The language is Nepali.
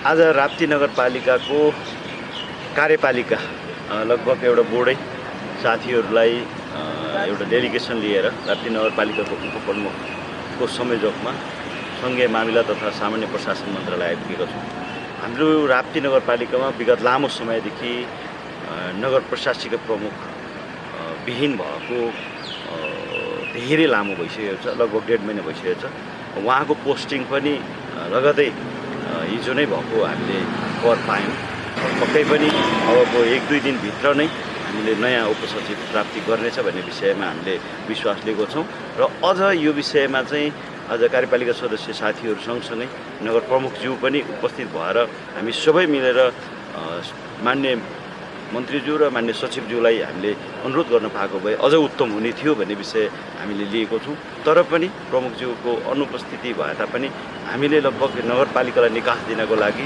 आज राप्ती नगरपालिकाको कार्यपालिका लगभग एउटा बोर्डै साथीहरूलाई एउटा डेलिगेसन लिएर राप्ती नगरपालिकाको उपप्रमुखको संयोजकमा सङ्घीय मामिला तथा सामान्य प्रशासन मन्त्रालय आइपुगेका छौँ। हाम्रो राप्ती नगरपालिकामा विगत लामो समयदेखि नगर प्रशासकीय प्रमुख विहीन भएको धेरै लामो भइसकेको छ, लगभग 1.5 महिना भइसकेको छ। उहाँको पोस्टिङ पनि लगतै हिजो नै भएको हामीले खबर पायौँ। पक्कै पनि अबको 1-2 दिनभित्र नै हामीले नयाँ उपसचिव प्राप्ति गर्नेछ भन्ने विषयमा हामीले विश्वास लिएको छौँ र अझ यो विषयमा चाहिँ अझ कार्यपालिका सदस्य साथीहरू सँगसँगै नगर प्रमुखज्यू पनि उपस्थित भएर हामी सबै मिलेर मान्य मन्त्रीज्यू र मान्य सचिवज्यूलाई हामीले अनुरोध गर्न पाएको भए अझ उत्तम हुने थियो भन्ने विषय हामीले लिएको छौँ। तर पनि प्रमुखज्यूको अनुपस्थिति भए तापनि हामीले लगभग नगरपालिकालाई निकास दिनको लागि